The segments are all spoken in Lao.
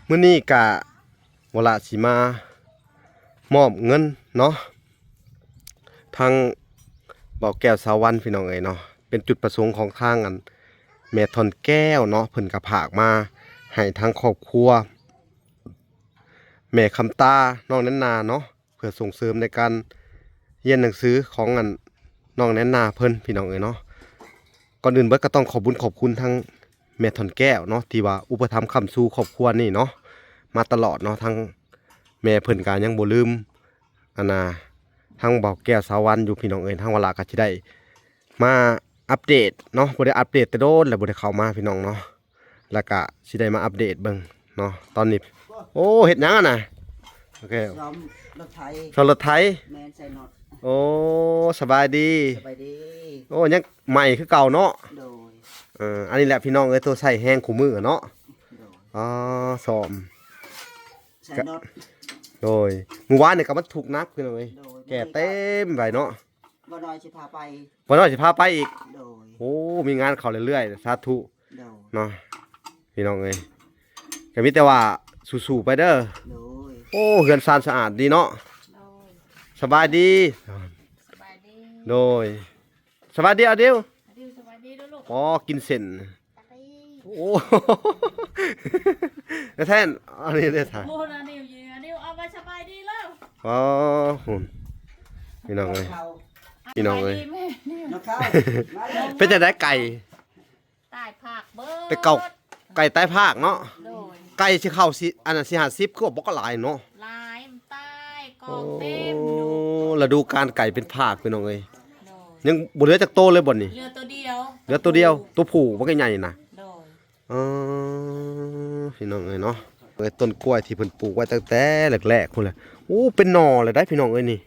ມື້ນີ້ກະ ເວົ້າລະຊິມາມອບເງິນເນາະ ທາງເບົາແກ້ວສາວັນ ພີ່ນ້ອງເອີຍເນາະ ເປັນຈຸດປະສົງຂອງທາງອັນແມ່ທ່ອນແກ້ວເນາະ ເພິ່ນກະຝາກມາໃຫ້ທາງຄອບຄົວແມ່ຄຳຕາ ນ້ອງແນນນາເນາະ ເພື່ອສົ່ງເສີມໃນການຮຽນໜັງສືຂອງອັນນ້ອງແນນນາເພິ່ນ ພີ່ນ້ອງເອີຍເນາະ. ກ່ອນອື່ນເບິດກໍຕ້ອງຂອບບຸນຂອບຄຸນທັງແມ່ທ່ອນແກ້ວເນາະ ທີ່ວ່າອຸປະຖຳຄ້ຳຊູຄອບຄົວນີ້ເນາະ ມາຕະຫຼອດເນາະ. ທັງແມ່ເພິ່ນກໍຍັງບໍ່ລືມອັນນ່າ ທັງເບົາແກ້ວສາວັນຢູ່ ພີ່ນ້ອງເອີຍ. ທາງວາລາກໍຊິໄດ້ມາອັບເດດເນາະ ບໍ່ໄດ້ອັບເດດແຕ່ດົນແລ້ວ ບໍ່ໄດ້ເຂົ້າມາ ພີ່ນ້ອງເນາະ. ແລ້ວກະຊິໄດ້ມາອັບເດດເບິ່ງເນາະ ຕອນນີ້. ໂອ້ ເຮັດຫຍັງຫັ້ນນະ? ໂອເຄ ສ້ອມລົດໄຖ ສ້ອມລົດໄຖ. ແມ່ນ ໃສ່ນັອດ. ໂອ້ ສະບາຍດີ ສະບາຍດີ. ໂອ້ ຍັງໃໝ່ຄືເກົ່າເນາະ. ໂດຍ. ເອີ ອັນນີ້ແຫຼະ ພີ່ນ້ອງເອີຍ ໂຕໃຊ້ແຮງຄູ່ມື້ເນາະ. ໂດຍ. ອໍ ສ້ອມ ໃສ່ນັອດ. ໂດຍ. ມື້ວານນີ້ກໍມາທຸກໜັກ ພີ່ນ້ອງເອີຍ. ໂດຍ. ແກ່ເຕັມໄວ້ເນາະ. ບໍ່ນ້ອຍຊິພາໄປ ບໍ່ນ້ອຍຊິພາໄປອີກ. ໂດຍ. ໂອ້ ມີງານເຂົ້າເລື້ອຍໆ ສາທຸ. ໂດຍ. ເນາະ ພີ່ນ້ອງເອີຍ ກໍມີແຕ່ວ່າສູ້ໆໄປເດີ. ໂດຍ. ໂອ້ ເຮືອນຊານສະອາດດີເນາະ. ໂດຍ. ສະບາຍດີ ສະບາຍດີ. ໂດຍ. ສະບາຍດີອາດິວ ອາດິວ ສະບາຍດີເດີລູກ. ອໍ ກິນເສັ້ນ. ໂອ້ ແທ້ໆ ອັນນີ້ເດ້ທ່ານ. ໂອ້ ອາດິວ ອາດິວ ເອົາໄປສະບາຍດີເລີຍ. ອໍ ພຸ້ນ ພີ່ນ້ອງເອີຍ ພີ່ນ້ອງເອີຍ. ສະບາຍດີແມ່. ມາເຂົ້າ ມາເລີຍ. ເປັນຈັ່ງໃດໄກ່? ຕາຍພາກເບີດ ໄປເກົາໄກ່ຕາຍພາກເນາະ. ໂດຍ. ໄກ່ຊິເຂົ້າຊິ ອັນນັ້ນ ສີ່ຫ້າສິບ ຄືວ່າບໍ່ກໍຫຼາຍເນາະ. ຫຼາຍ ມັນຕາຍກອງເຕັມຢູ່. ໂອ້ ລະດູການໄກ່ເປັນພາກ ພີ່ນ້ອງເອີຍ. ໂດຍ. ຍັງບໍ່ເຫຼືອຈັກໂຕເລີຍບ່ອນນີ້? ເຫຼືອໂຕດຽວ ເຫຼືອໂຕດຽວ ໂຕຜູ້ບັກໃຫຍ່ນະ. ໂດຍ. ເອີ ພີ່ນ້ອງເອີຍເນາະ ເອີ ຕົ້ນກ້ວຍທີ່ເພິ່ນປູກໄວ້ຕັ້ງແຕ່ແລກໆພຸ້ນແຫຼະ. ໂອ້ ເປັນໜໍ່ແລ້ວໄດ໋ ພີ່ນ້ອງເອີຍ ນີ້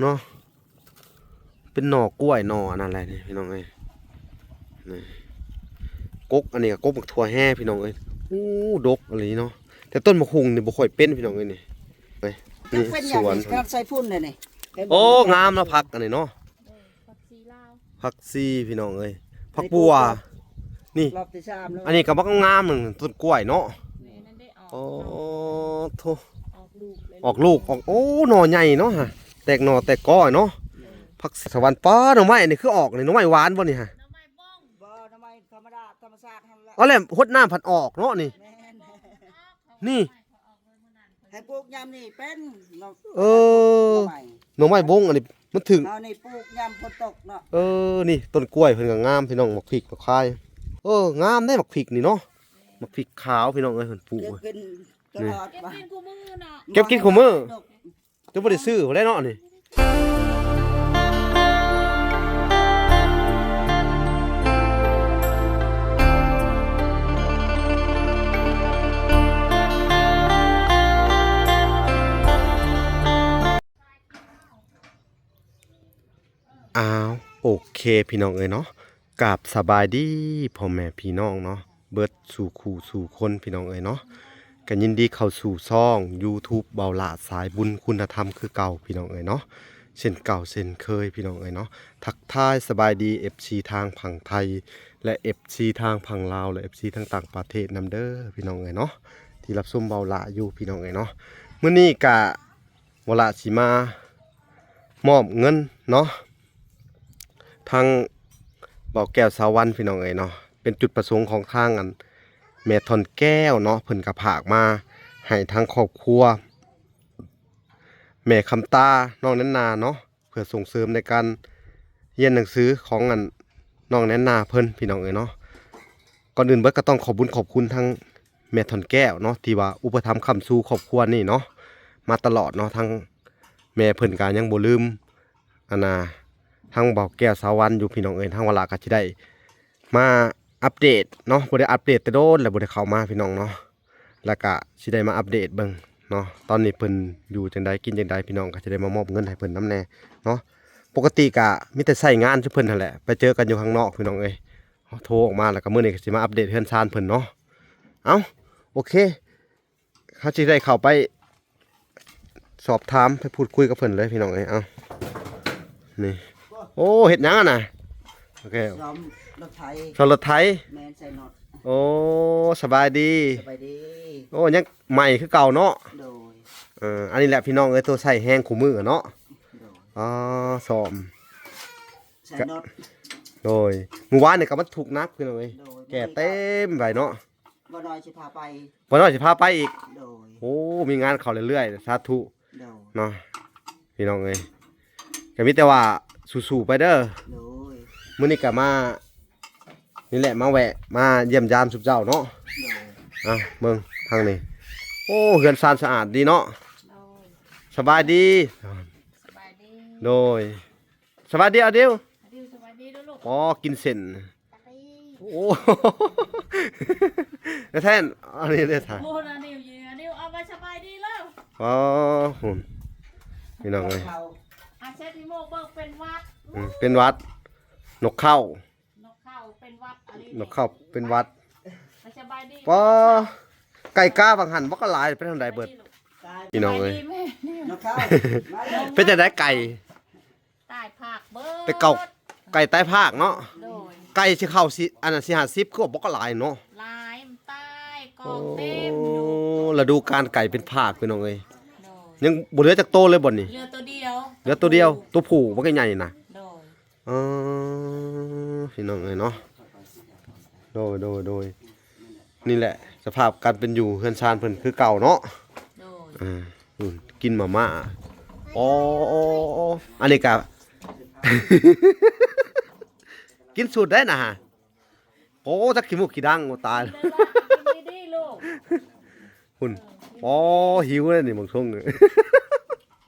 ເນາະ. ເປັນໜໍ່ກ້ວຍ ໜໍ່ອັນນັ້ນແຫຼະນີ້ ພີ່ນ້ອງເອີຍ. ນີ້ ກົກ ອັນນີ້ກໍກົກໝາກຖົ່ວແຮ່ ພີ່ນ້ອງເອີຍ. ໂອ້ ດົກອີ່ຫຼີເນາະ ແຕ່ຕົ້ນໝາກຫຸ່ງນີ້ບໍ່ຄ່ອຍເປັນ ພີ່ນ້ອງເອີຍ. ນີ້ ນີ້ ເປັນຫຍັງ ສວນ ນີ້ ຂະໜາດໃສ່ຝຸ່ນເດ້ນີ້. ໂອ້ ງາມເນາະ ຜັກອັນນີ້ເນາະ. ເອີ ຜັກຊີລາວ ຜັກຊີ ພີ່ນ້ອງເອີຍ. ອັນນີ້ ຜັກບົວ ປູກ ນີ້ ລອບທີສາມແລ້ວ. ອັນນີ້ກໍບັກງາມໜຶ່ງ ຕົ້ນກ້ວຍເນາະ. ແມ່ນ ນັ້ນເດ້ ອອກ ໂອ້ ດອກ ໂທ້ ອອກລູກເລີຍ ອອກລູກ ອອກ ໂອ້ ໜໍ່ໃຫຍ່ເນາະ ຮະ ແຕກໜໍ່ແຕກກໍເນາະ. ແມ່ນ. ຜັກສະຫວັນ ປ້າ ໜໍ່ໄມ້ອັນນີ້ຄືອອກນີ້ ໜໍ່ໄມ້ຫວານບໍ່ນີ້ ຮະ? ໜໍ່ໄມ້ບົ້ງ ບໍ່ ໜໍ່ໄມ້ທຳມະດາ ທຳມະຊາດຫັ້ນແຫຼະ. ເອົາແລ້ວ ຫົດນ້ຳພັດອອກເນາະນີ້. ແມ່ນ. ນີ້ ໃຫ້ປູກຍາມນີ້ເປັນເນາະ. ເອີ ໜໍ່ໄມ້ ໜໍ່ໄມ້ບົ້ງອັນນີ້ມັນຖືກ ເຮົານີ້ປູກຍາມຝົນຕົກເນາະ. ເອີ ນີ້ຕົ້ນກ້ວຍເພິ່ນກໍງາມ ພີ່ນ້ອງ. ໝາກພິກ ໝາກຄາຍ ເອີ ງາມເດ້ໝາກພິກນີ້ເນາະ. ໝາກພິກຂາວ ພີ່ນ້ອງເອີຍ ເພິ່ນປູກ ເກັບກິນຕະຫຼອດ ນີ້ ວ່າ ເກັບກິນຄູ່ມື້ເນາະ ເກັບກິນຄູ່ມື້. ຈົນບໍ່ໄດ້ຊື້ພຸ້ນແຫຼະເນາະນີ້. ອ້າວ ໂອເຄ ພີ່ນ້ອງເອີຍເນາະ. ກາບສະບາຍດີພໍ່ແມ່ພີ່ນ້ອງເນາະ ເບິດສູ່ຄູ່ສູ່ຄົນ ພີ່ນ້ອງເອີຍເນາະ. ກໍຍິນດີເຂົ້າສູ່ຊ່ອງ YouTube ເບົາຫຼ້າສາຍບຸນຄຸນນະທຳຄືເກົ່າ ພີ່ນ້ອງເອີຍເນາະ ເຊັ່ນເກົ່າເຊັ່ນເຄີຍ ພີ່ນ້ອງເອີຍເນາະ. ທັກທາຍສະບາຍດີ ເອັຟຊີ ທາງຝັ່ງໄທ ແລະ ເອັຟຊີ ທາງຝັ່ງລາວ ແລະ ເອັຟຊີ ທາງຕ່າງປະເທດນຳເດີ ພີ່ນ້ອງເອີຍເນາະ ທີ່ຮັບຊົມເບົາຫຼ້າຢູ່ ພີ່ນ້ອງເອີຍເນາະ. ມື້ນີ້ກະ ເບົາຫຼ້າຊິມາມອບເງິນເນາະ ທາງເບົາແກ້ວສາວັນ ພີ່ນ້ອງເອີຍເນາະ ເປັນຈຸດປະສົງຂອງທາງອັນແມ່ທ່ອນແກ້ວເນາະ ເພິ່ນກໍຝາກມາໃຫ້ທາງຄອບຄົວແມ່ຄຳຕາ ນ້ອງແນນນາເນາະ ເພື່ອສົ່ງເສີມໃນການຮຽນໜັງສືຂອງອັນນ້ອງແນນນາເພິ່ນ ພີ່ນ້ອງເອີຍເນາະ. ກ່ອນອື່ນເບິດກໍຕ້ອງຂອບບຸນຂອບຄຸນທັງແມ່ທ່ອນແກ້ວເນາະ ທີ່ວ່າອຸປະຖຳຄ້ຳຊູຄອບຄົວນີ້ເນາະ ມາຕະຫຼອດເນາະ. ທັງແມ່ເພິ່ນກໍຍັງບໍ່ລືມອັນນ່າ ທາງເບົາແກ້ວສາວັນຢູ່ ພີ່ນ້ອງເອີຍ. ທາງວາລາກໍຊິໄດ້ມາອັບເດດເນາະ ບໍ່ໄດ້ອັບເດດແຕ່ດົນແລ້ວ ບໍ່ໄດ້ເຂົ້າມາ ພີ່ນ້ອງເນາະ. ແລ້ວກະຊິໄດ້ມາອັບເດດເບິ່ງເນາະ ຕອນນີ້ເພິ່ນຢູ່ຈັ່ງໃດ ກິນຈັ່ງໃດ ພີ່ນ້ອງ ກໍຊິໄດ້ມາມອບເງິນໃຫ້ເພິ່ນນຳແດ່ເນາະ. ປົກກະຕິກະມີແຕ່ໃຊ້ງານຊະເພິ່ນຫັ້ນແຫຼະ ໄປເຈີກັນຢູ່ຂ້າງນອກ ພີ່ນ້ອງເອີຍ. ໂທອອກມາ ແລ້ວກໍມື້ນີ້ກໍຊິມາອັບເດດເຮືອນຊານເພິ່ນເນາະ. ເອົ້າ ໂອເຄ ເຮົາຊິໄດ້ເຂົ້າໄປສອບຖາມ ໄປພູດຄຸຍກັບເພິ່ນເລີຍ ພີ່ນ້ອງເອີຍ. ເອົ້າ ນີ້ ໂອ້ ເຮັດຫຍັງຫັ້ນນະ? ໂອເຄ ສ້ອມລົດໄຖ ສ້ອມລົດໄຖ. ແມ່ນ ໃສ່ນັອດ. ໂອ້ ສະບາຍດີ ສະບາຍດີ. ໂອ້ ຍັງໃໝ່ຄືເກົ່າເນາະ. ໂດຍ. ເອີ ອັນນີ້ແຫຼະພີ່ນ້ອງເອີຍ ໂຕໃຊ້ແຮງຄູ່ມື້ເນາະ. ໂດຍ. ອໍ ສ້ອມ ໃສ່ນັອດ. ໂດຍ. ມື້ວານນີ້ກໍມັນທຸກໜັກພີ່ນ້ອງເອີຍ. ໂດຍ. ແກ່ເຕັມໄວ້ເນາະ. ບໍ່ນ້ອຍຊິພາໄປ ບໍ່ນ້ອຍຊິພາໄປອີກ. ໂດຍ. ໂອ້ ມີງານເຂົ້າເລື້ອຍໆ ສາທຸ. ໂດຍ. ເນາະ ພີ່ນ້ອງເອີຍ ກໍມີແຕ່ວ່າສູ້ໆໄປເດີ. ໂດຍ. ມື້ນີ້ກໍມາ ນີ້ແຫຼະ ມາແວະ ມາຢ້ຽມຢາມຊຸມເຈົ້າເນາະ. ໂດຍ. ອ່ະ ເບິ່ງທາງນີ້ ໂອ້ ເຮືອນຊານສະອາດດີເນາະ. ໂດຍ. ສະບາຍດີ ສະບາຍດີ. ໂດຍ. ສະບາຍດີອາດິວ ອາດິວ ສະບາຍດີເດີລູກ. ອໍ ກິນເສັ້ນ ໂອ້ ແທ້ ອັນນີ້ເດ້ທ່ານ. ໂອ້ ອາດິວ ອາດິວ ເອົາໄປສະບາຍດີແລ້ວ. ອໍ ພຸ້ນ ພີ່ນ້ອງເອີຍ ອາເຊັດ ພີ່ໂມກເບິ່ງເປັນຫວັດ. ອືມ ເປັນຫວັດ ນົກເຂົ້າ ນົກເຂົ້າເປັນຫວັດ ອັນນີ້ ນົກເຂົ້າເປັນຫວັດ. ໄປສະບາຍດີ. ປໍ ໄກ່ກາບັງຫັນບໍ່ກໍຫຼາຍ ເປັນຈັ່ງໃດເບິດ ສະບາຍດີລູກ ພີ່ນ້ອງເອີຍ. ສະບາຍດີແມ່ ນົກເຂົ້າ ເປັນຈັ່ງໃດໄກ່? ຕາຍພາກເບິດ ໄປເກົາໄກ່ຕາຍພາກເນາະ. ໂດຍ. ໄກ່ຊິເຂົ້າຊິ ອັນນັ້ນ ສີ່ຫ້າສິບ ຄືວ່າບໍ່ກໍຫຼາຍເນາະ. ຫຼາຍ ມັນຕາຍກອງເຕັມຢູ່. ໂອ້ ລະດູການໄກ່ເປັນພາກ ພີ່ນ້ອງເອີຍ. ໂດຍ. ຍັງບໍ່ເຫຼືອຈັກໂຕເລີຍບ່ອນນີ້ ເຫຼືອໂຕດຽວ ເຫຼືອໂຕດຽວ ໂຕຜູ້ບັກໃຫຍ່ນະ. ໂດຍ. ເອີ ພີ່ນ້ອງເອີຍເນາະ ໂດຍ ໂດຍ ໂດຍ. ນີ້ແຫຼະສະພາບການເປັນຢູ່ເຮືອນຊານເພິ່ນຄືເກົ່າເນາະ. ໂດຍ. ອ່າ ອືມ ກິນມາມ່າ. ອໍ ອັນນີ້ກະ ກິນສູດໃດນະ. ໂອ້ ຈັກຂີ້ມູກຂີ້ດັງ ໂອ້ ຕາຍ. ກິນດີໆລູກ ພຸ້ນ. ອໍ ຫິວແລ້ວນີ້ ບັກຊົງ.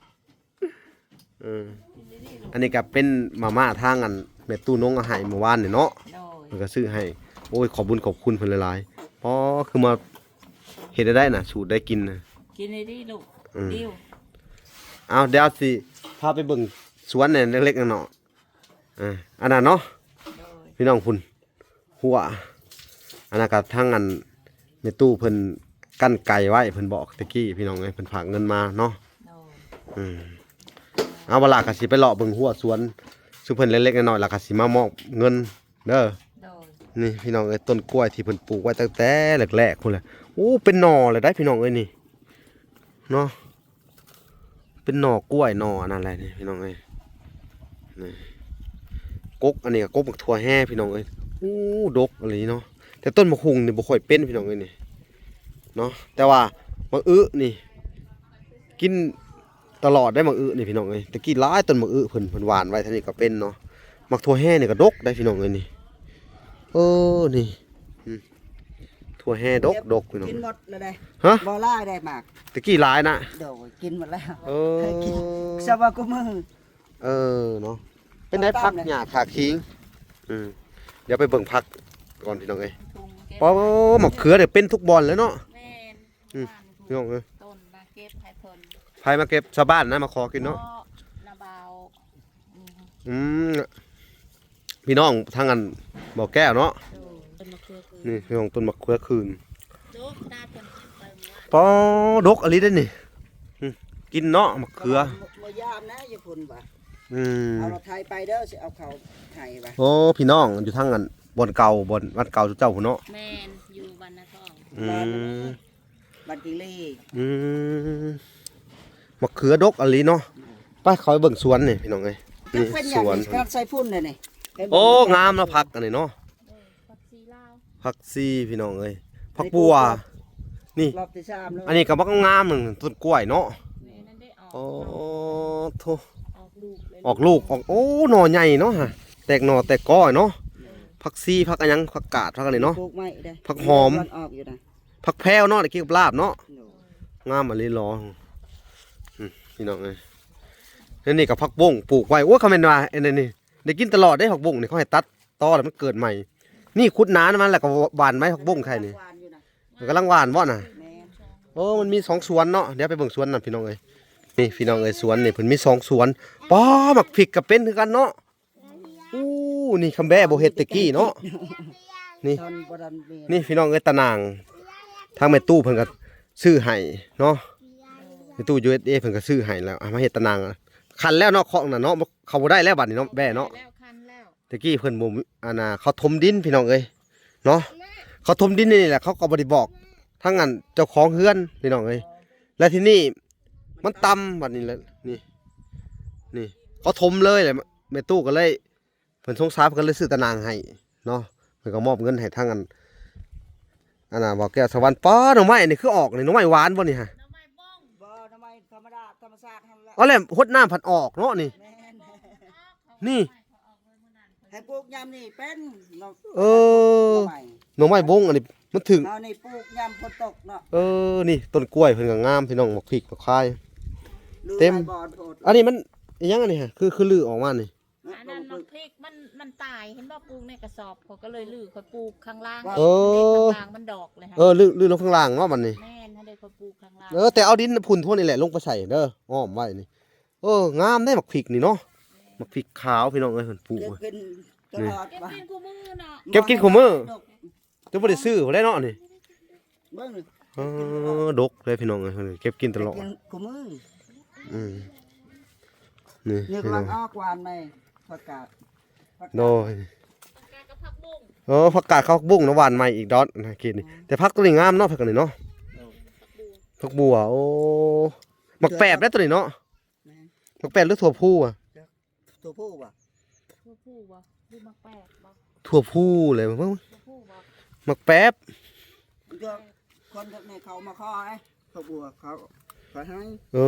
ເອີ ອັນນີ້ກໍເປັນມາມ່າທາງອັນແມ່ຕູ້ນົງເອົາໃຫ້ມື້ວານນີ້ເນາະ. ໂດຍ. ເພິ່ນກໍຊື້ໃຫ້. ໂອ້ຍ ຂອບບຸນຂອບຄຸນເພິ່ນຫຼາຍໆ. ອໍ ຄືມາເຮັດໄດ້ນະ ສູດໄດ້ກິນນະ. ກິນໄດ້ດີລູກ. ອືມ ດິວ. ເອົາ ດຽວຊິພາໄປເບິ່ງສວນແໜ່ເລັກໆນ້ອຍໆ. ເອີ ອັນນັ້ນເນາະ. ໂດຍ. ພີ່ນ້ອງພຸ້ນ ຮົ້ວ ອັນນັ້ນກໍທາງອັນແມ່ຕູ້ເພິ່ນກັ້ນໄກ່ໄວ້ ເພິ່ນບອກແຕ່ກີ້ ພີ່ນ້ອງເອີຍ ເພິ່ນຝາກເງິນມາເນາະ. ໂດຍ. ອືມ ເອົາ ບັດລະກໍຊິໄປເລາະເບິ່ງຮົ້ວສວນ ຊຸມເພິ່ນເລັກໆນ້ອຍໆ ລະກໍຊິມາມອບເງິນເດີ. ໂດຍ. ນີ້ ພີ່ນ້ອງເອີຍ ຕົ້ນກ້ວຍທີ່ເພິ່ນປູກໄວ້ຕັ້ງແຕ່ແລກໆພຸ້ນແຫຼະ. ໂອ້ ເປັນໜໍ່ແລ້ວໄດ໋ ພີ່ນ້ອງເອີຍ ນີ້ເນາະ. ເປັນໜໍ່ກ້ວຍ ໜໍ່ອັນນັ້ນແຫຼະນີ້ ພີ່ນ້ອງເອີຍ. ນີ້ ກົກ ອັນນີ້ກໍກົກໝາກຖົ່ວແຮ່ ພີ່ນ້ອງເອີຍ. ໂອ້ ດົກອີ່ຫຼີເນາະ. ແຕ່ຕົ້ນໝາກຫຸ່ງນີ້ບໍ່ຄ່ອຍເປັນ ພີ່ນ້ອງເອີຍ ນີ້ເນາະ. ແຕ່ວ່າໝາກອຶນີ້ກິນຕະຫຼອດໄດ໋ ໝາກອຶນີ້ ພີ່ນ້ອງເອີຍ. ແຕ່ກີ້ຫຼາຍຕົ້ນໝາກອຶ ເພິ່ນ ເພິ່ນຫວ່ານໄວ້ ທາງນີ້ກໍເປັນເນາະ. ໝາກຖົ່ວແຮ່ນີ້ກໍດົກໄດ໋ ພີ່ນ້ອງເອີຍ ນີ້. ເອີ ນີ້ ອືມ ຖົ່ວແຮ່ດົກໆ ພີ່ນ້ອງ. ກິນໝົດແລ້ວເດ້. ຮະ? ບໍ່ຫຼາຍໄດ໋ໝາກ. ແຕ່ກີ້ຫຼາຍນະ. ໂດຍ ກິນໝົດແລ້ວ. ເອີ ຊະວ່າກູມື້. ເອີ ເນາະ. ເປັນໄດ໋ ຜັກຫຍ້າຂາຄີງ? ອືມ ດຽວໄປເບິ່ງຜັກກ່ອນ ພີ່ນ້ອງເອີຍ. ປາ ໝາກເຂືອນີ້ເປັນທຸກບ່ອນເລີຍເນາະ. ແມ່ນ. ອືມ ພີ່ນ້ອງເອີຍ ຕົ້ນມາເກັບໃຫ້ເພິ່ນ. ໃຜມາເກັບ? ຊາວບ້ານນະ ມາຂໍກິນເນາະ. ເພາະນາບ່າວ. ອືມ ພີ່ນ້ອງທາງອັນບໍ່ແກ້ວເນາະ. ໂດຍ. ນີ້ພີ່ນ້ອງ ຕົ້ນມະເຂືອຄືນ. ໂດກ ຂະໜາດເພິ່ນເກັບໄປເມື່ອວານ. ປາ ດົກອີ່ຫຼີເດ້ນີ້. ອືມ ກິນເນາະ ມະເຂືອ. ເມື່ອ ເມື່ອຍາມນະຢູ່ພຸ້ນວ່າ. ອືມ ເອົາລົດໄຖໄປເດີ ຊິເອົາເຂົ້າໃຫ້ວ່າ. ໂອ້ ພີ່ນ້ອງຢູ່ທາງອັນບ່ອນເກົ່າ ບ່ອນ ບ້ານເກົ່າເຈົ້າພຸ້ນເນາະ. ແມ່ນ ຢູ່ບ້ານນາທອງ. ອືມ ບ້ານຈິງລີ. ອືມ ມະເຂືອດົກອີ່ຫຼີເນາະ. ໄປ ເຂົ້າໄປເບິ່ງສວນນີ້ ພີ່ນ້ອງເອີຍ. ນີ້ ເປັນຫຍັງ ສວນ ນີ້ ຂະໜາດໃສ່ຝຸ່ນເດ້ນີ້. ໂອ້ ງາມເນາະ ຜັກອັນນີ້ເນາະ. ເອີ ຜັກຊີລາວ ຜັກຊີ ພີ່ນ້ອງເອີຍ. ຜັກບົວ ນີ້ ລອບທີສາມແລ້ວ. ອັນນີ້ກໍບັກງາມໜຶ່ງ ຕົ້ນກ້ວຍເນາະ. ແມ່ນ ນັ້ນເດ້ ອອກ ໂອ້ ໂທ້ ອອກລູກເລີຍ. ອອກລູກ ອອກ ໂອ້ ໜໍ່ໃຫຍ່ເນາະ ແຕກໜໍ່ແຕກກໍເນາະ. ແມ່ນ. ຜັກຊີ ຜັກອີ່ຫຍັງ ຜັກກາດ ຜັກອັນນີ້ເນາະ. ປູກໄວ້ເດ້ ຜັກຫອມ ອອກຢູ່ນະ. ຜັກແພວເນາະ ໄດ້ກິນກັບລາບເນາະ. ໂດຍ. ງາມອີ່ຫຼີຫຼໍ. ອືມ ພີ່ນ້ອງເອີຍ ແລ້ວນີ້ກໍຜັກບົ້ງປູກໄວ້. ໂອ້ຍ ຄຳແມ່ນວ່າ ອັນນີ້ ໄດ້ກິນຕະຫຼອດເດ້ ຜັກບົ້ງນີ້ ເຂົາໃຫ້ຕັດຕໍແລ້ວມັນເກີດໃໝ່. ນີ້ ຂຸດໜາມັນແລ້ວກໍຫວ່ານໄວ້ ຜັກບົ້ງໄຂ່ນີ້. ຫວ່ານຢູ່ນະ. ກຳລັງຫວ່ານບໍ່ນະ? ແມ່ນ. ໂອ້ ມັນມີສອງສວນເນາະ. ດຽວໄປເບິ່ງສວນນັ້ນ ພີ່ນ້ອງເອີຍ. ນີ້ ພີ່ນ້ອງເອີຍ ສວນນີ້ເພິ່ນມີສອງສວນ. ປ້າ ໝາກພິກກໍເປັນຄືກັນເນາະ. ອູ້ ນີ້ຄຳແບ້ບໍ່ເຮັດແຕ່ກີ້ເນາະ. ນີ້ ນີ້ພີ່ນ້ອງເອີຍ ຕາໜ່າງ ທາງແມ່ຕູ້ເພິ່ນກໍຊື້ໃຫ້ເນາະ. ແມ່ຕູ້ ຢູເອສເອ ເພິ່ນກໍຊື້ໃຫ້ແລ້ວ ເອົາມາເຮັດຕາໜ່າງ. ຄັນແລ້ວເນາະ ຄອກນັ້ນເນາະ ເຂົ້າບໍ່ໄດ້ແລ້ວບັດນີ້ເນາະ ແບ້ເນາະ. ແລ້ວ ຄັນແລ້ວ. ແຕ່ກີ້ເພິ່ນບໍ່ ອັນນ່າ ເຂົາຖົມດິນ ພີ່ນ້ອງເອີຍເນາະ. ເຂົາຖົມດິນນີ້ແຫຼະ ເຂົາກໍບໍ່ໄດ້ບອກທາງອັນເຈົ້າຂອງເຮືອນພີ່ນ້ອງເອີຍ. ແລ້ວທີນີ້ມັນຕ່ຳບັດນີ້ແຫຼະ ນີ້ ນີ້ເຂົາຖົມເລີຍແຫຼະ ແມ່ຕູ້ກໍເລີຍ ເພິ່ນສົງສານ ເພິ່ນກໍເລີຍຊື້ຕາໜ່າງໃຫ້ເນາະ. ເພິ່ນກໍມອບເງິນໃຫ້ທາງອັນ ອັນນ່າ ບໍ່ແກ້ວສະຫວັນ. ປ້າ ໜໍ່ໄມ້ອັນນີ້ຄືອອກນີ້ ໜໍ່ໄມ້ຫວານບໍ່ນີ້ຫະ? ໜໍ່ໄມ້ບົ້ງ ບໍ່ ໜໍ່ໄມ້ທຳມະດາ ທຳມະຊາດຫັ້ນແຫຼະ. ເອົາແລ້ວຫົດນ້ຳພັດອອກເນາະນີ້ ແມ່ນ ນີ້ ໃຫ້ປູກຍາມນີ້ເປັນເນາະ. ເອີ ໜໍ່ໄມ້ ໜໍ່ໄມ້ບົ້ງອັນນີ້ມັນຖືກ ເຮົານີ້ປູກຍາມຝົນຕົກເນາະ. ເອີ ນີ້ຕົ້ນກ້ວຍເພິ່ນກໍງາມພີ່ນ້ອງ ໝາກພິກໝາກຄາຍເຕັມ. ອັນນີ້ມັນອີຫຍັງອັນນີ້ຫະ ຄື ຄືຮື້ອອກມານີ້? ອັນນັ້ນໝາກພິກມັນ ມັນຕາຍ ເຫັນບໍ່ ປູກໃນກະສອບ ຂ້ອຍກໍເລີຍຮື້ ຂ້ອຍປູກຂ້າງລ່າງ. ເອີ ຂ້າງລ່າງມັນດອກເລີຍຫະ. ເອີ ຮື້ ຮື້ລົງຂ້າງລ່າງເນາະບັດນີ້. ແມ່ນ ເຮົາໄດ້ຂ້ອຍປູກຂ້າງລ່າງ. ເອີ ແຕ່ເອົາດິນພຸ້ນທົ່ວນີ້ແຫຼະລົງໄປໃສ່ເດີ ອ້ອມໄວ້ນີ້. ເອີ ງາມເດ້ໝາກພິກນີ້ເນາະ ໝາກພິກຂາວພີ່ນ້ອງເອີຍ ເພິ່ນປູກ ເກັບກິນຕະຫຼອດ ເກັບກິນຄູ່ມື້ເນາະ ເກັບກິນຄູ່ມື້. ຈະບໍ່ໄດ້ຊື້ພຸ້ນແຫຼະເນາະນີ້ ເບິ່ງນີ້. ເອີ ດົກເດ້ພີ່ນ້ອງເອີຍ ເກັບກິນຕະຫຼອດ ເກັບກິນຄູ່ມື້. ອືມ ນີ້ ນີ້ກຳລັງອອກຫວານໃໝ່ ຜັກກາດ ໂດຍ ຜັກກາດກັບຜັກບຸ້ງ. ເອີ ຜັກກາດກັບຜັກບຸ້ງນະ ຫວານໃໝ່ອີກດອກນະ ເຂດນີ້. ແຕ່ຜັກຕົວນີ້ງາມເນາະ ຜັກອັນນີ້ເນາະ ຜັກບົວ. ໂອ້ ໝາກແປບເດ້ຕົວນີ້ເນາະ. ແມ່ນ ໝາກແປບຫຼືຖົ່ວພູອະ? ຖົ່ວພູບໍ່? ຖົ່ວພູບໍ່ ຫຼືໝາກແປບບໍ່? ຖົ່ວພູແຫຼະ ຖົ່ວພູບໍ່? ໝາກແປບ ດຽວຄົນແຖວນີ້ເຂົາມາຂໍໃຫ້ ຜັກບົວເຂົາ ເຂົາໃຫ້. ເອີ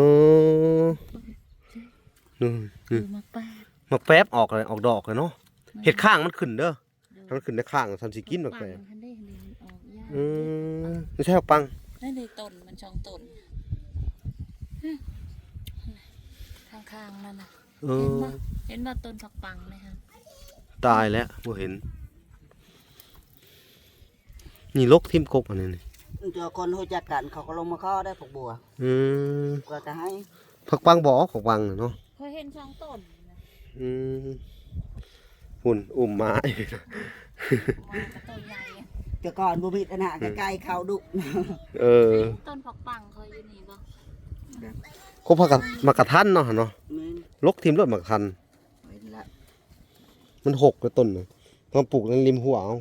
ນີ້ ນີ້ ໝາກແປບ ໝາກແປບອອກເລີຍ ອອກດອກເລີຍເນາະ. ແມ່ນ ເຮັດຂ້າງມັນຂຶ້ນເດີ ໂດຍ ຖ້າມັນຂຶ້ນໃນຂ້າງ ຊັ້ນຊິກິນໝາກແປບ. ມັນຫັ້ນເດ້ ນີ້ອອກຍາກ. ອືມ ນີ້ໃຊ່ຜັກປັງ ນັ້ນເດ້ຕົ້ນມັນສອງຕົ້ນ ຂ້າງໆນັ້ນນະ. ເອີ ເຫັນບໍ່ ເຫັນບໍ່ຕົ້ນຜັກປັງນີ້ຫະ? ຕາຍແລ້ວ ບໍ່ເຫັນ. ນີ້ລົກຖິ້ມກົກອັນນີ້ນີ້ ເຈົ້າຄົນຮູ້ຈັກກັນ ເຂົາກໍລົງມາຂໍໄດ້ຜັກບົວ. ອືມ ກໍຈະໃຫ້ ຜັກປັງບໍ່ອອກ ຜັກປັງນະເນາະ. ຂ້ອຍເຫັນສອງຕົ້ນ. ອືມ ພຸ້ນ ອຸ້ມໝາ ໝາກໍໂຕໃຫຍ່. ແຕ່ກ່ອນບໍ່ມີຕະໜະ ອືມ ກໍໄກ່ເຂົ້າດຸ. ເອີ ຕົ້ນຜັກປັງຂ້ອຍຢູ່ນີ້ບໍ່? ຄົບຜັກກະ ໝາກກະທັນເນາະ ຫັ້ນເນາະ. ແມ່ນ ລົກຖິ້ມໂລດໝາກກະທັນ. ເຫັນລະ ມັນຫົກແລ້ວຕົ້ນນະ ຕ້ອງປູກໃນລິມຮົ້ວເອົາ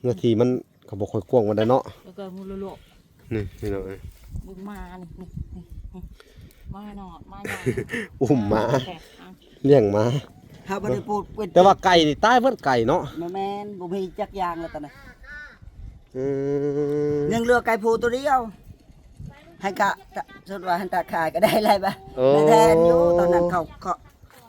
ເນື້ອທີ່ມັນກໍບໍ່ຄ່ອຍກວ້າງປານໃດເນາະ. ແລ້ວກໍໝູ່ໂລະໆ ນີ້ພີ່ນ້ອງເອີຍ ເບິ່ງໝານີ້ ນີ້ ນີ້ ໝານ້ອຍ ໝາໃຫຍ່ ອຸ້ມໝາ ແບບ ອ່ະ ລ້ຽງໝາ. ຖ້າບໍ່ໄດ້ປູກເປັນ ແຕ່ວ່າໄກ່ນີ້ຕາຍເບິດໄກ່ເນາະ. ບໍ່ແມ່ນ ບໍ່ມີຈັກຢ່າງແລ້ວຕອນນີ້. ອືມ ຍັງເຫຼືອໄກ່ຜູ້ຕົວດຽວ ໃຫ້ກະ ສົມມຸດວ່າຫັ້ນຕາຂາຍກໍໄດ້ຫຼາຍບາດ. ໂອ້ ໄດ້ແທນຢູ່ ຕອນນັ້ນເຂົາ ເຂົາ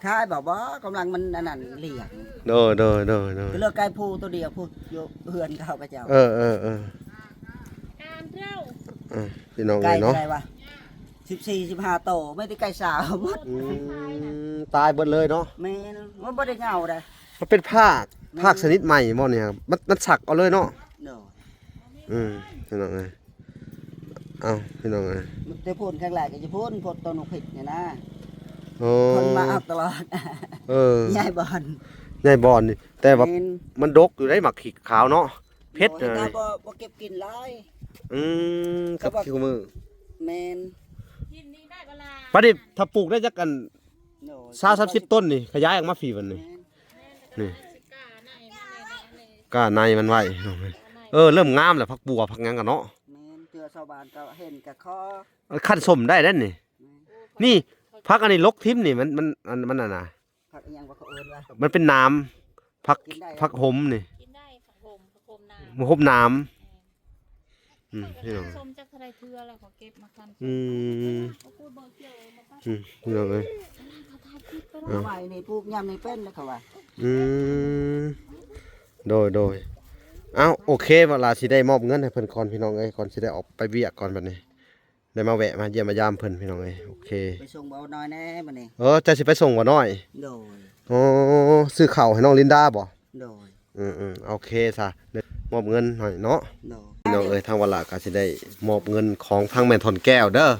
ຂາຍບໍ່ ບໍ່ ກຳລັງມັນອັນນັ້ນລ້ຽງ. ໂດຍ ໂດຍ ໂດຍ ໂດຍ ກໍເຫຼືອໄກ່ຜູ້ຕົວດຽວພຸ້ນຢູ່ເຮືອນເຂົາພະເຈົ້າ. ເອີ ເອີ ເອີ ການເຈົ້າ ເອີ ພີ່ນ້ອງເອີຍເນາະ ໄກ່ເທົ່າໃດວະ ສິບສີ່ ສິບຫ້າໂຕ ມີແຕ່ໄກ່ສາວໝົດ. ອືມ ຕາຍເບິດເລີຍເນາະ. ແມ່ນ ມັນບໍ່ໄດ້ເຫງົາໃດ ມັນເປັນພາກ ແມ່ນ ພາກຊະນິດໃໝ່ບໍ່ນີ້ ມັນ ມັນສັກເອົາເລີຍເນາະ. ໂດຍ ອືມ ພີ່ນ້ອງເອີຍ ເອົ້າ ພີ່ນ້ອງເອີຍ ແຕ່ພຸ້ນຂ້າງຫຼາຍກໍຈະພຸ້ນ ພວກຕົ້ນໝາກພິກນີ້ນະ. ໂອ້ ຄົນມາເອົາຕະຫຼອດ. ເອີ ໃຫຍ່ບ່ອນ ໃຫຍ່ບ່ອນນີ້ ແຕ່ວ່າ ແມ່ນ ມັນດົກຢູ່ໃດ ໝາກພິກຂາວເນາະ ເຜັດ. ໂດຍ ເອີ ບໍ່ ບໍ່ເກັບກິນຫຼາຍ. ອືມ ກັບ ກັບ ຄືມື້ ແມ່ນ ບັດນີ້ຖ້າປູກໄດ້ຈັກອັນ ໂດຍ ຊາວ ສາມສິບຕົ້ນນີ້ ຂະຫຍາຍອອກມາພີ້ບັດນີ້. ແມ່ນ ນີ້ ກ້າໃນມັນໄວ້. ເອີ ເລີ່ມງາມແລ້ວ ຜັກບົວ ຜັກຫຍັງກັນເນາະ. ແມ່ນ ເທື່ອຊາວບ້ານກໍເຫັນກໍຂໍ ອັນຄັນສົ້ມໄດ້ເດ້ນີ້. ແມ່ນ ນີ້ ຜັກອັນນີ້ລົກຖິ້ມນີ້ ມັນ ມັນ ອັນ ມັນອັນນ່າ ຜັກອີຫຍັງວະ ເຂົາເອີ້ນວ່າ ມັນເປັນໜາມ ຜັກ ກິນໄດ້ ຜັກຫົມນີ້. ກິນໄດ້ ຜັກຫົມ ຜັກຫົມໜາມ ໝາກຫົມໜາມ. ແມ່ນ ອືມ ພີ່ນ້ອງ ສົມຈັກເທົ່າໃດເທື່ອແລ້ວ ເຂົາເກັບມາຄັນ. ອືມ ອືມ ພີ່ນ້ອງເອີຍ ເອົາໄວ້ນີ້ປູກຍາມນີ້ເປັນແລ້ວເຂົາວ່າ. ອືມ ໂດຍ ໂດຍ ເອົ້າ ໂອເຄ ເວລາຊິໄດ້ມອບເງິນໃຫ້ເພິ່ນກ່ອນ ພີ່ນ້ອງເອີຍ ກ່ອນຊິໄດ້ອອກໄປວຽກກ່ອນບັດນີ້ ໄດ້ມາແວະມາຢ້ຽມມາຢາມເພິ່ນ ພີ່ນ້ອງເອີຍ. ໂອເຄ ໄປສົ່ງບ່າວນ້ອຍແດ່ມື້ນີ້. ເອີ ເຈົ້າຊິໄປສົ່ງບ່າວນ້ອຍ? ໂດຍ ໂອ້ ຊື້ເຂົ້າໃຫ້ນ້ອງລິນດາບໍ່? ໂດຍ ອືມໆ ໂອເຄຊະ ມອບເງິນໃຫ້ເນາະ. ໂດຍ ພີ່ນ້ອງເອີຍ ທາງວາລະກໍຊິໄດ້ມອບເງິນຂອງທາງແມ່ທອນແກ້ວເດີ. ໂດຍ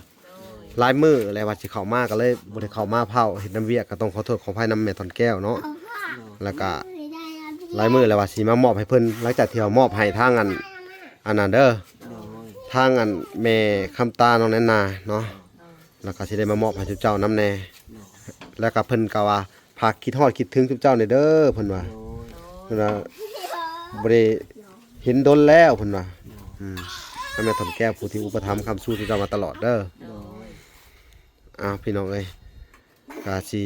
ຫຼາຍມື້ແລ້ວວ່າຊິເຂົ້າມາ ກໍເລີຍບໍ່ໄດ້ເຂົ້າມາເພົາະ ເຮັດນຳວຽກ ກໍຕ້ອງຂໍໂທດຂໍອະໄພນຳແມ່ທອນແກ້ວເນາະ. ໂດຍ ແລ້ວກໍຫຼາຍມື້ແລ້ວວ່າຊິມາມອບໃຫ້ເພິ່ນ ຫຼັງຈາກທີ່ເຮົາມອບໃຫ້ທາງອັນ ອັນນັ້ນເດີ ໂດຍ ທາງອັນແມ່ຄຳຕາ ນ້ອງແນນນາເນາະ. ແລ້ວກໍຊິໄດ້ມາມອບໃຫ້ຊຸມເຈົ້ານຳແດ່. ແລ້ວກໍເພິ່ນກໍວ່າຝາກຄິດຮອດຄິດເຖິງຊຸມເຈົ້າແດ່ເດີ ເພິ່ນວ່າ. ໂດຍ ເພິ່ນວ່າບໍ່ໄດ້ ເຫັນດົນແລ້ວເພິ່ນວ່າ. ໂດຍ ອືມ ໃຫ້ແມ່ທອນແກ້ວຜູ້ທີ່ອຸປະຖຳຄ້ຳຊູເຈົ້າມາຕະຫຼອດເດີ. ໂດຍ ອ້າວ ພີ່ນ້ອງເອີຍ ກະຊິ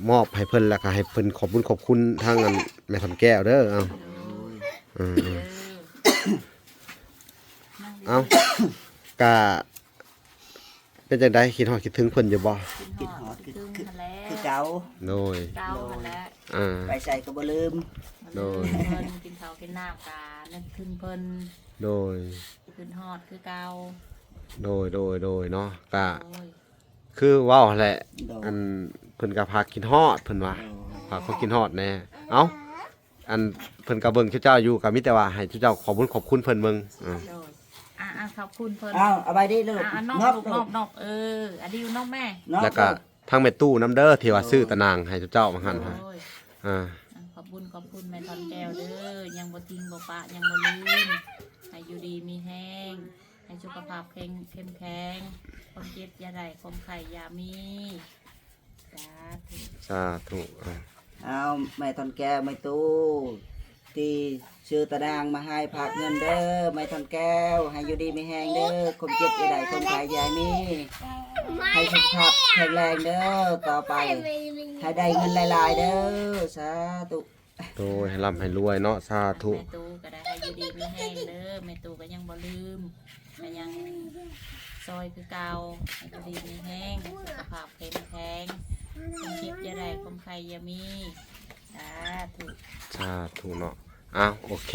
ມອບໃຫ້ເພິ່ນ ແລ້ວກະໃຫ້ເພິ່ນຂອບບຸນຂອບຄຸນທາງອັນແມ່ທອນແກ້ວເດີ. ເອົາ ໂດຍ ເອີໆ ເອົາ ກະ ເປັນຈັ່ງໃດ ຄິດຮອດຄິດເຖິງເພິ່ນຢູ່ບໍ່? ຄິດຮອດ ຄິດຮອດ ຄິດເຖິງ ຄິດ ຫັ້ນແຫຼະ ຄືເກົ່າ. ໂດຍ ເກົ່າ ໂດຍ ຫັ້ນແຫຼະ. ອ່າ ໄປໃສກໍບໍ່ລືມ. ໂດຍ ບໍ່ລືມເພິ່ນ ກິນເຂົ້າກິນນ້ຳກະນຶກເຖິງເພິ່ນ. ໂດຍ ຄິດຮອດຄືເກົ່າ. ໂດຍ ໂດຍ ໂດຍເນາະ ກະ ໂດຍ ຄືເວົ້າຫັ້ນແຫຼະ. ໂດຍ ອັນ ເພິ່ນກະພາກຄິດຮອດເພິ່ນວ່າ. ໂດຍ ພາກຄວາມຄິດຮອດແດ່. ເອົ້າ ອັນເພິ່ນກໍເບິ່ງເຈົ້າຢູ່ ກໍມີແຕ່ວ່າໃຫ້ເຈົ້າຂອບບຸນຂອບຄຸນເພິ່ນເບິ່ງ. ເອີ ໂດຍ ອ່າໆ ຂອບຄຸນເພິ່ນ. ອ້າວ ເອົາໄປເດີລູກ. ອ່າໆ ນອບລູກ ນອບ ເອີ ອາດິວ ນອບແມ່. ແລ້ວກໍທາງແມ່ຕູ້ນຳເດີ ທີ່ວ່າຊື້ຕາໜ່າງໃຫ້ເຈົ້າວ່າຫັ້ນ. ໂດຍ ອ່າ ອ່າ ຂອບບຸນຂອບຄຸນແມ່ທອນແກ້ວເດີ ຍັງບໍ່ຖິ້ມບໍ່ປະ ຍັງບໍ່ລືມ. ໃຫ້ຢູ່ດີມີແຮງ ໃຫ້ສຸຂະພາບແຂງ ເຂັ້ມແຂງ ຄວາມເຈັບຢ່າໄດ້ ຄວາມໄຂ້ຢ່າມີ. ສາທຸ ສາທຸ ອ່າ ເອົາ ແມ່ທອນແກ້ວ ແມ່ຕູ້ ທີ່ຊື້ຕາໜ່າງມາໃຫ້ ຝາກເງິນເດີ ແມ່ທອນແກ້ວ ໃຫ້ຢູ່ດີມີແຮງເດີ ຄວາມເຈັບຢ່າໄດ້ ຄວາມໄຂ້ຢ່າມີ ໃຫ້ສຸຂະພາບແຂງແຮງເດີ ຕໍ່ໄປໃຫ້ໄດ້ເງິນຫຼາຍໆເດີ ສາທຸ. ໂດຍ ໃຫ້ລ່ຳໃຫ້ລວຍເນາະ ສາທຸ. ແມ່ຕູ້ກໍໄດ້ ໃຫ້ຢູ່ດີມີແຮງເດີ ແມ່ຕູ້ກໍຍັງບໍ່ລືມ ກໍຍັງຊ່ອຍຄືເກົ່າ ໃຫ້ຢູ່ດີມີແຮງ ສຸຂະພາບເຂັ້ມແຂງ ຄວາມເຈັບຢ່າໄດ້ ຄວາມໄຂ້ຢ່າມີ. ສາທຸ ສາທຸເນາະ. ອ້າວ ໂອເຄ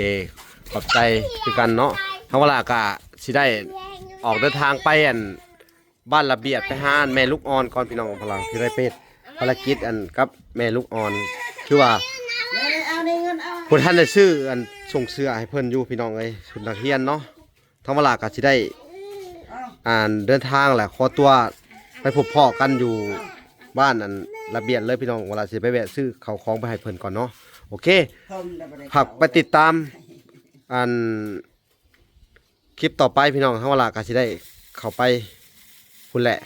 ຂອບໃຈຄືກັນເນາະ. ທາງວາລາກະຊິໄດ້ອອກເດີນທາງໄປອັນ ບ້ານລະບຽດ ໄປຫາອັນແມ່ລູກອ່ອນກ່ອນ ພີ່ນ້ອງ. ພາລາ ຊິໄດ້ໄປເຮັດພາລະກິດອັນກັບແມ່ລູກອ່ອນ ຄືວ່າບໍ່ທັນໄດ້ຊື້ອັນສົ່ງເສື້ອໃຫ້ເພິ່ນຢູ່ ພີ່ນ້ອງເອີຍ ຊຸດນັກຮຽນເນາະ. ທາງວາລາກໍຊິໄດ້ ອັນ ເດີນທາງແຫຼະ ຂໍຕົວໄປພົບພໍ້ກັນຢູ່ບ້ານອັນລະບຽດເລີຍ ພີ່ນ້ອງ. ວາລາຊິໄປແວະຊື້ເຂົ້າຂອງໄປໃຫ້ເພິ່ນກ່ອນເນາະ. ໂອເຄ ຝາກໄປຕິດຕາມອັນ ຄລິບຕໍ່ໄປ ພີ່ນ້ອງ ທາງວາລາກໍຊິໄດ້ເຂົ້າໄປພຸ້ນແຫຼະ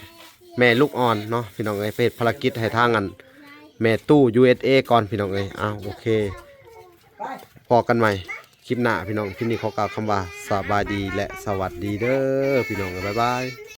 ແມ່ລູກອ່ອນເນາະ ພີ່ນ້ອງເອີຍ ໄປເຮັດພາລະກິດໃຫ້ທາງອັນແມ່ຕູ້ ຢູເອສເອ ກ່ອນ ພີ່ນ້ອງເອີຍ. ອ້າວ ໂອເຄ ພໍ້ກັນໃໝ່ຄລິບໜ້າ ພີ່ນ້ອງ. ຄລິບນີ້ຂໍກ່າວຄຳວ່າສະບາຍດີ ແລະ ສະຫວັດດີເດີ ພີ່ນ້ອງເອີຍ ບາຍບາຍ.